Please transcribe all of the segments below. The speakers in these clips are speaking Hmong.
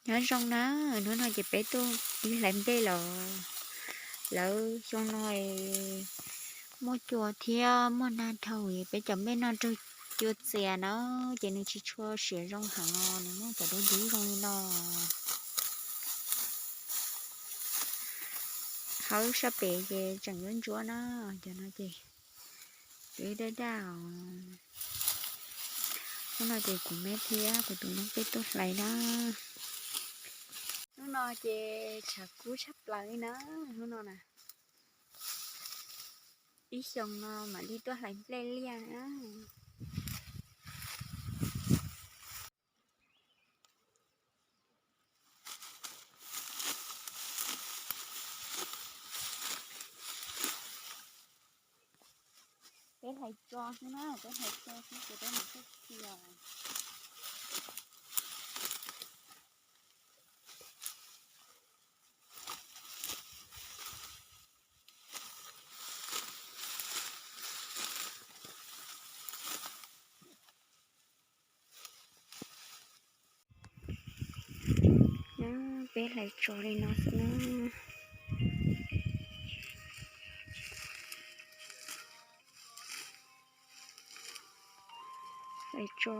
Nyob zoo na, hnub no ces peb tuaj ib hlais nplej los lawv xyoo no muaj cua thiab muaj nag dhau, peb cov nplej no raug cua txias na, ces nws tsis tshua siav zoo heev os, nws muaj cov dub dub zoo li no. Hauv sab pem ces tseem yuav ntsuab na, cov no ces daj daj os. Hnub no ces kuv me thiab kuv tus nus peb tuaj hlais na. Hnub no ces tshav kub tshaj plaws li na, hnub no na. Ib xyoos no mam li tuaj hlais nplej liaj na. Peb hlais tso xwb na, peb hlais tso xwb ces peb mam tuaj txhia. Peb hlais tso li no xwb na. Hlais tso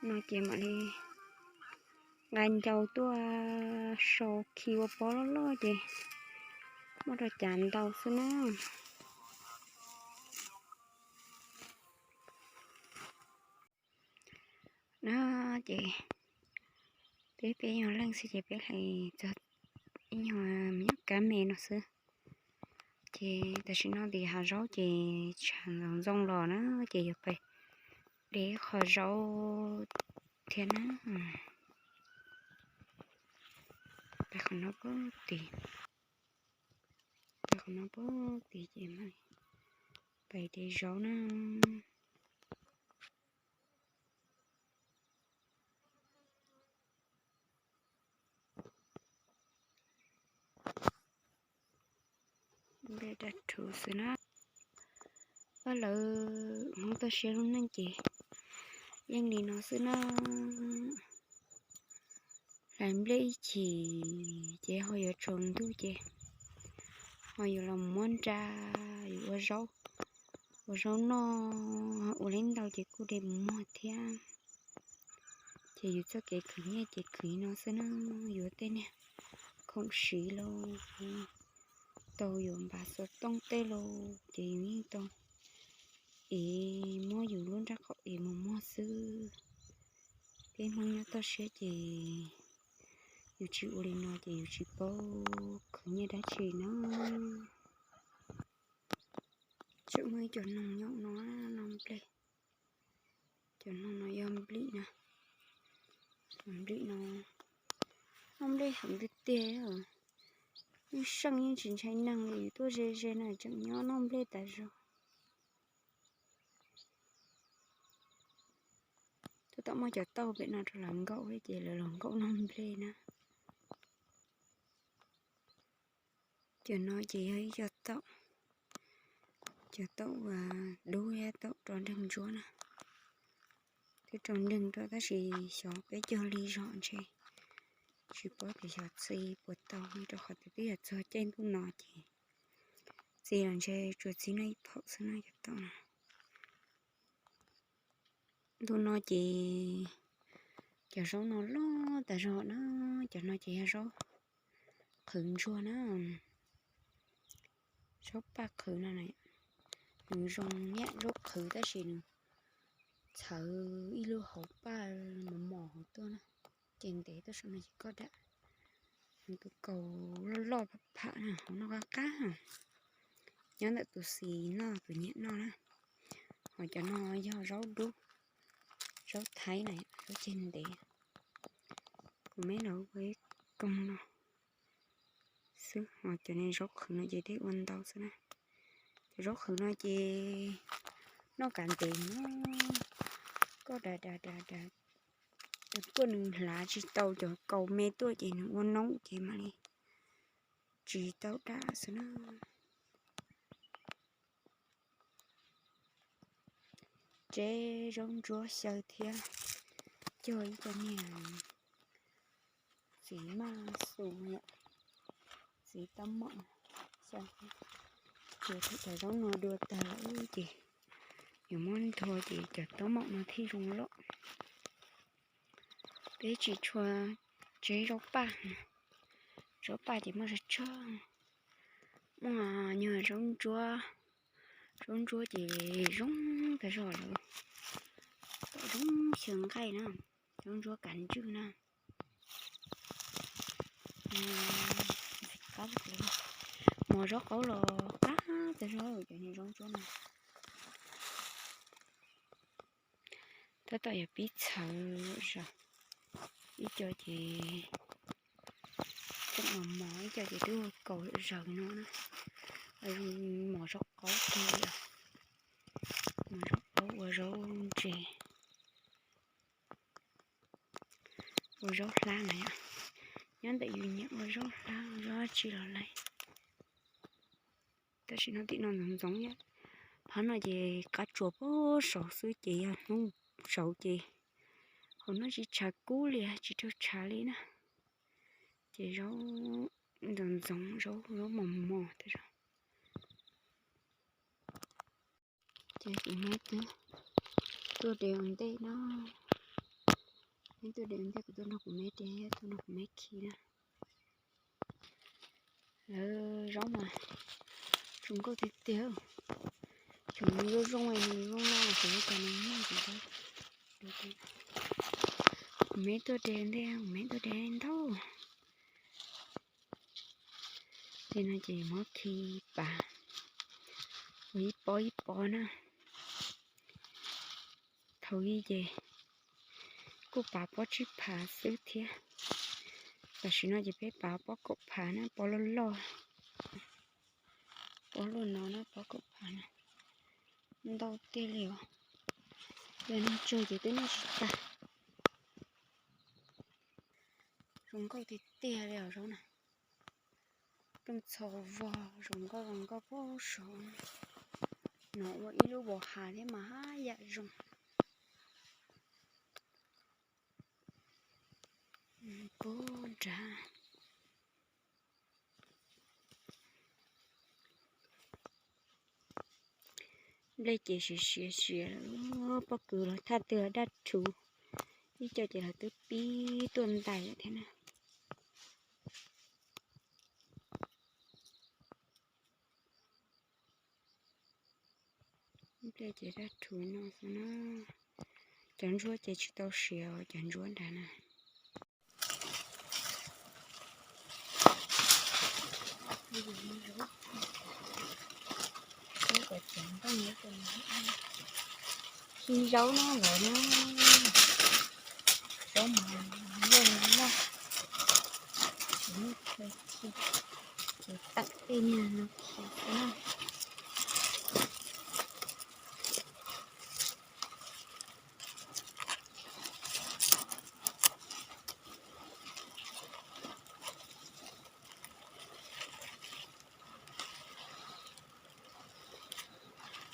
no ces mam li nqa ncau tuaj sau khi ua pob loj loj ces muab rau cav ntau xwb na. No ces peb peb nyuag leej xwb ces peb hlais txog ib nyuag me nyuam kab me no xwb. Ces tam sim no tim hav zaub ces tshav ntxoov ntxoo los na, ces yuav pais de qho zaub thiab na. Pais qhov no pub tid, pais qhov no pub tid ces pais de zaub na. Nplej daj rhuv xwb na. Pab lawv Hmoob toj siab lub neej ces yeej li no xwb na. Hlais nplej ib chim ces ho yuav tsaus ntuj ces ho yuav los muab nra, yuav ua zaub, ua zaub noj, ua li ntau ces kuj de mus muag thiab. Ces yus txoj kev khwv nyiaj ces khwv li no xwb na, yuav tej niag khoom siv los tau, yuav npav xov tooj tej los ces yus yeej tau ev, muab yus lub nrab qaum ev mus muag xwb. Peb Hmoob nyob toj siab ces yus tsis ua li no ces yus tsis paub khwv nyiaj dab tsi na. Tseem muaj ib co noog nyob no, noog nplej. Cov noog no yog nplij na. Nplij no, noog nplej heev tiag tiag. Yeej seej yeej tsis ntshai neeg li, tuaj ze ze na tseem nyob noog nplej tas zog. Tab tom muaj cov tauj pem no rau lawv nkaum ces lawv los nkaum noog nplej na. Cov no ces yog ib co tauj, cov tauj uas dub thiab tauj rau nreeg ntsuab na. Twb rau nreeg rau tab sis xyov peb cog li zog ntshe tsis paub tias xyov txi puas tau, rau qhov tias twb yog txog caij ntuj no ces txi los ntshe tsuas txi noj ib phaum xwb na cov tauj no. Ntu no ces cov zaub no loj tas zog na, cov no ces yog zaub qhwv ntsuag na, zaub paj qhwv no na. Nws zoo yam zaub qhwv tab sis nws txhawv ib lub hauv paj mos mos hauv tuaj na, ces ntev tuaj saum no ces koj dam. Nws tus kaus loj loj pham pham na, hauv noj qab qab, nyob ntawm tus xis noj tus nyiam noj na. Ho cov no yog zaub dub, zaub thaib na, zaub ceg ntev. Kuv me los ua ib koog no xwb, ho cov niag zaub qhwv no ces dej ua ntau xwb na. Cov zaub qhwv no ces noj kav ntev no, koj da da da da, kuj nws hlav tsis tau cov kaus me tuaj ces nws ua noob ces mam li tsis tau dam xwb na. Tseb zaub ntsuab xyaw thiab cog ib co niag Txiv maj xus yom, txiv taub mom. Ces cov zaub no dua tag lawm ces yuav muab nthua ces cov taub mom no thiaj zoo loj. Peb tsis tshua tseb zaub paj, zaub paj ces muaj tsawg tsawg, muaj nyuag zaub ntsuab, zaub ntsuab ces zoo tag zog lawm, tom zoo xyaw nqaij na, zaub ntsuab kav ntswj na. Mos zaub qaub los qab tag zog cov niag zaub ntsuab no. Tab tom yuav pib txhawv zog, ib co ces tseem mos mos, ib co ces twb ua kaus zaws no na. Mos zaub qaub tiag, mos zaub qaub ua zaub ntses, ua zaub hlab na yom. Nyob ntawm yus nyiam ua zaub hlab ua zaub dab tsi los laib. Tam sim no tim no ntxoov ntxoov, qhov no ces qab tsuas puag saud xwb ces yog hnub saud ces hauv no tsis tshav kub li, tsis raug tshav li na. Ces zaub ntxoov ntxoov, zaub zaub mos mos tas zog. Ces kuv me twb tuaj de ua ntej no, me tuaj de ua ntej, kuv tuaj nrog kuv me de, tuaj nrog kuv me khi na. Lawv zaub mas zoo nkauj tiag tiag. Xyov nws zoo zoo, nws zoo no los xyov cas nws muaj ntau. Kuv me tuaj de ntej, kuv me tuaj de ntau. Ces no ces muab khi pav ua ib pob ib pob na. Thaum ub ces kuj pav pob tsib phav xwb thiab. Tam sim no ces peb pav pob kaum phav na, pob loj loj. Pob luaj no na, pob kaum phav na. Ntau tiag li os. Yog noj tsawg ces twb noj tsis tag. Zoo nkauj tiag tiag li os zaub na. Rooj txhos vog zoo nkauj zoo nkauj puag saud. No ua ib lub vos hav thiab mas haj yam zoo. Puag nrad. Nplej ces siav siav siav, pob kws los thaj twg los daj rhuv, ib co ces los twb pib tuaj ntais lawm thiab na. Nplej ces daj rhuv no xwb na. Cov ntsuab ces tsis tau siav, cov ntsuab nrad na. Khi zaub no lawm na, zaub mos loj loj, ces tawm tej niag no khi xwb na.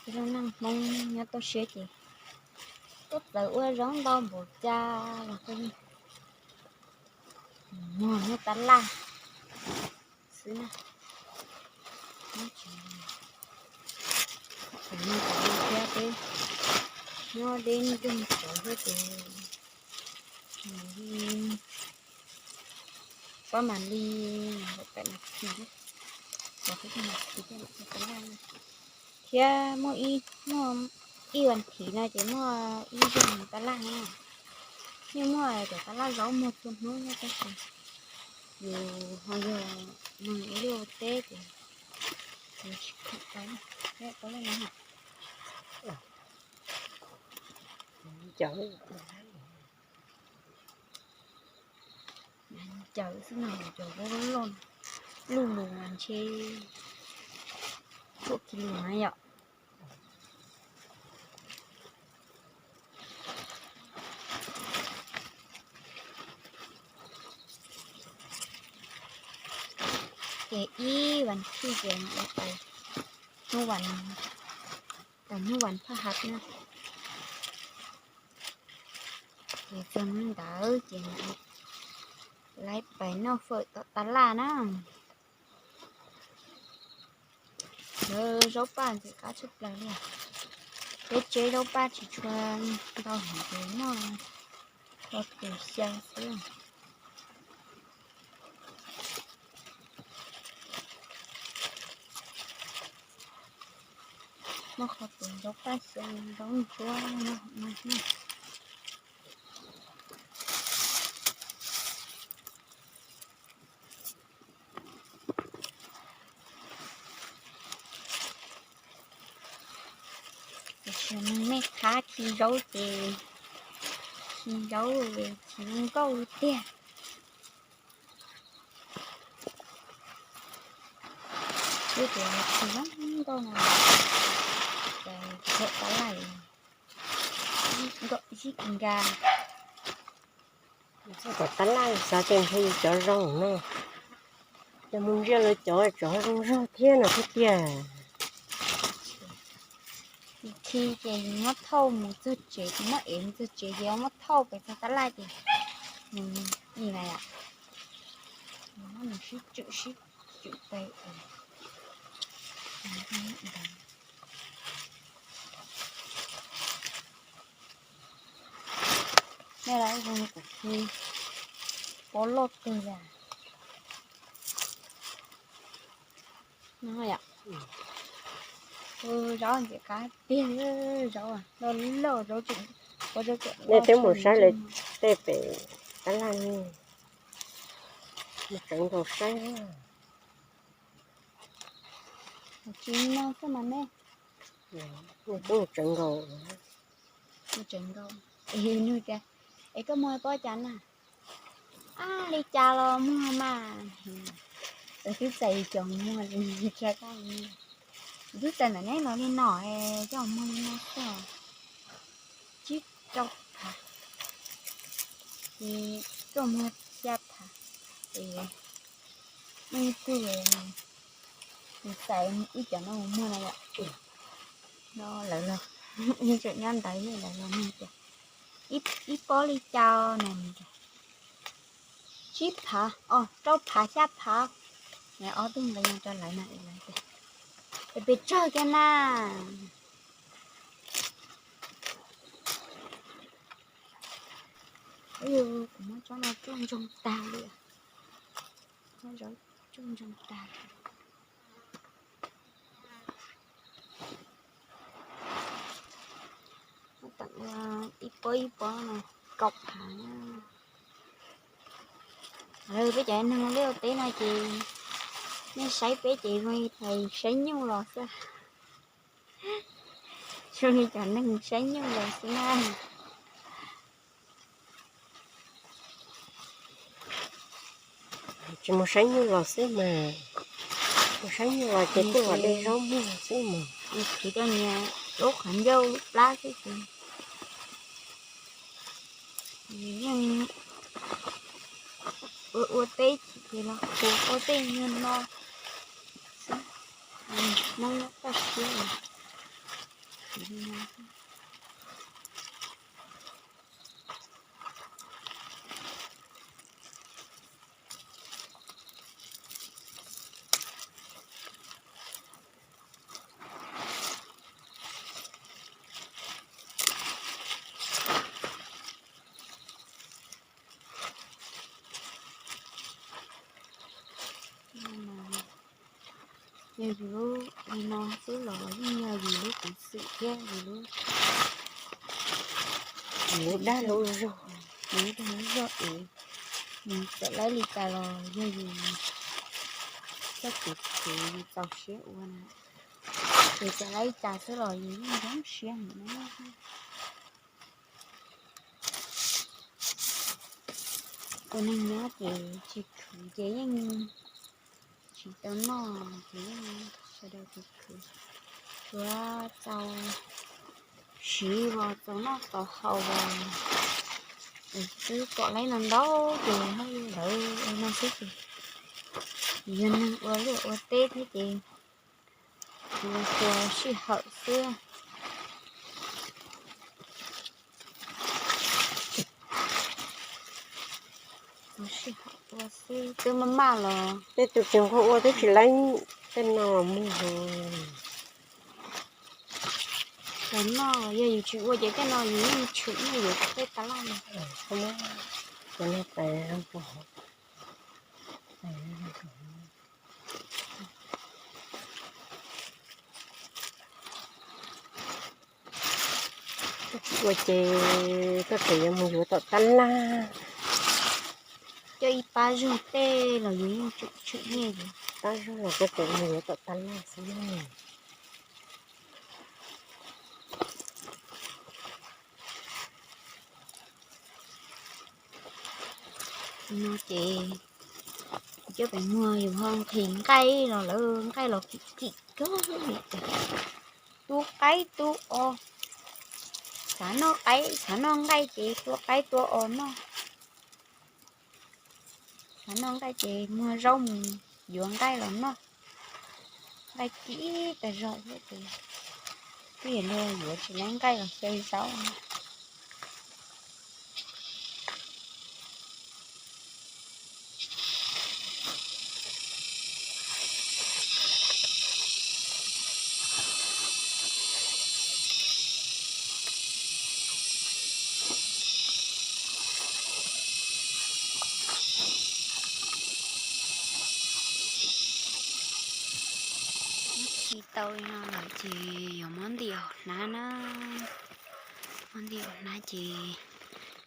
Tus neeg Hmoob nyob toj siab ces tuaj txawm ua zaub ntau npaum cas los muag nyob tab laj xwb na. Thiab peb nyob deb nroog tsawv thiab ces pab mam li pem nas this, peb nas this thiab muaj ib, muaj ib vas thiv no ces muaj ib zaug tab laj na. Yeej muaj cov tab laj zaub muag txhua hnub na tab sis yus ho yog neeg ua liaj ua teb ces yus tsis kheev tau. Pab leej no ncaws xwb no, cov zaub loj luj lus mas ntshe tshuam kis lus na yom. Ces ib vas thiv ces hnub vas, hnub vas phaj hav na. Ces txog hnub ntawd ces Laiv pais noj fawm tom tab laj na. Lawv zaub paj ntxim qab tshaj plaws li. Peb tsev zaub paj tsis tshua ntau heev ces noj qhov tus xyaw xwb. Noj qhov tus zaub paj xyaw zaub ntsuab no. Tiam sis nej qhab khi zaub ces khi zaub tsis zoo nkauj tiag. Twb tias khi zoo nkauj no, ces khawm tab laj, nkauj zib kis nkag. Txog tom tab laj xav tias ntshe yus cov zoo no, ces mus ntsia lawv cov tsov zoo zog thiab no thiab tiag. Khi ces muab thauj mus txog tsev, muab ev mus txog tsev ces muab thauj pes txog tab laj ces nws nim na yom, muab nws sib tswm sib tswm pes. Nej los zoo kuv khi pob loj kawg li. Zaub ntxim qab tiag, zaub loj loj, zaub tseem, nej twb mus saib lawv tej pem tab laj, mus tseev nkaus saib. Tsis no xwb mas nej, nej twb mus tseev nkaus, mus tseev nkaus. Es nug tias, es koj muag pob cas na? Ab, li cas los muag mas. Lawv twb txais cov muag li, twb txais ntawm neb los li no, coj muag li no xwb. Tsib rau phav, ces koj muag xya phav, es ib tug nws txais ib cov no mus muag na yom. No lawv los, tseem nyob ntawd lawv los nug tias ib pob li cas no. Tsib phav, o, rau phav xya phav. Ob tug nqe no rau lawv na, es pes tsawg kiag na. Kuv muab tsob no tsuj ntsoog tag li, muab tsob tsuj ntsoog tag. Ib pob ib pob no kaum phav na. Peb cov neeg liaj ua teb no ces nej saib peb ces zoo li saib nyuj los xwb. Zoo li cov neeg saib nyuj los xwb na. Tsis mus saib nyuj los xwb mas, mus saib nyuj los ces kuj los de zaub muag xwb mas. Khwv rau niag lub qhov ncauj lub plab xwb ces yeej ua ua teb ces los ua ua teb nyuag no xwb. Hmoob nyob toj siab. Yog yus lub li no xwb los yeej yog yus lub peev xwm thiab yus lub, yus lub dag lub zog, yus lub dag lub zog es nws txawm laib li cas los yog yus txoj kev khwv yus txaus siab ua na. Ces txawm laib li cas xwb los yus yeej zoo siab heev na. Ua neeg nyob ces tsis khwv ces yeej tsis tau noj, ces yeej sawv daws tsis khwv, tsuav txaus siv los txaus noj txaus haus los twb pom laib no ntau ces muab lawv no xwb ces yog neeg ua liaj ua teb thiab ces tsuas sij hawm xwb. Ua sij hawm ua xwb, twb maj maj los. Tej tus tsis nquag ua twb tsis laib tej no los muag. Los noj, yog yus tsis ua ces tej no yus yeej tshwm nyiaj yuav tej tas laj no. Ua ces koj tseem yuav mus yuav tom tab laj. Coj ib pab zog tej los yus yeej tshwm nyiaj yus. Pab zog los koj tseem mus yuav tom tab laj xwb. No ces coj pem muag yus ho nqhis nqaij los lawv nqaij los kim kim kawg li ces tua qaib tua os. Xav noj qaib xav noj nqaij ces tua qaib tua os noj. Xav noj nqaij ces muag zaub mus yuav nqaij los noj. Nqaij kim tag zog thiab ces twb yog luag yuav tsis laib nqaij los xyaw zaub. Khi tau li no lawm ces yuav muab ntim hauv hnab na. Muab ntim hauv hnab ces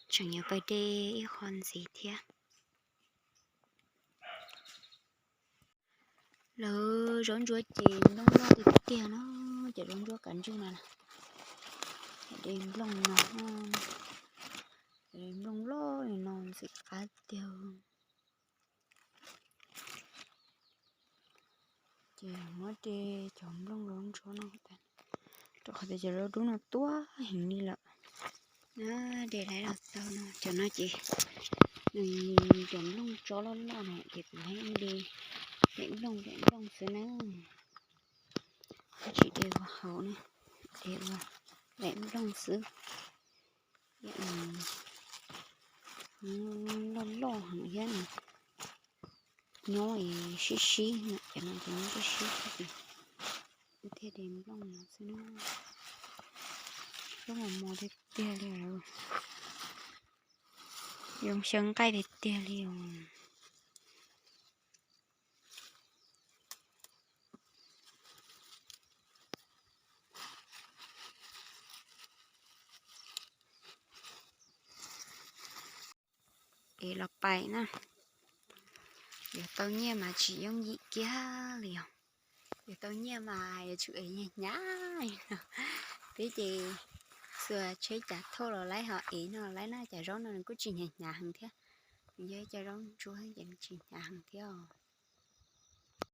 tseem yuav pais de ib qho ntxiv thiab. Lawv zaub ntsuab ces nplooj loj tiag tiag no, cov zaub ntsuab kav ntswg no na. De nplooj no, de nplooj loj li no ntxim qab tiag. Ces muab de cov nplooj zaub ntsuab no, rau qhov tias cov zaub dub no tuab heev li lawm. Na, de laiv los tau no, cov no ces nws cov nplooj tsob loj loj na ces kuv hais de daim nplooj daim nplooj xwb na. Tsis de ua hauv na, de ua daim nplooj xwb. Loj loj heev thiab nws nyob sib sib, cov no ces nyob sib sib thiab ces wb thiaj de nplooj no xwb na. Zaub mos mos tiag tiag li, zoo xyaw nqaij tiag tiag li os. Es los pais na, yuav tau nyiaj mas tsis yooj yim kiag li os. Yuav tau nyiaj mas yuav tsum es hnyav hnyav li no. Peb ces xuas tsheb cav thauj los laib ho es no laib na, cov zaub no nws kuj tsis hnyav hnyav heev thiab. Nws yog ib co zaub ntsuab ces nws tsis hnyav heev thiab os.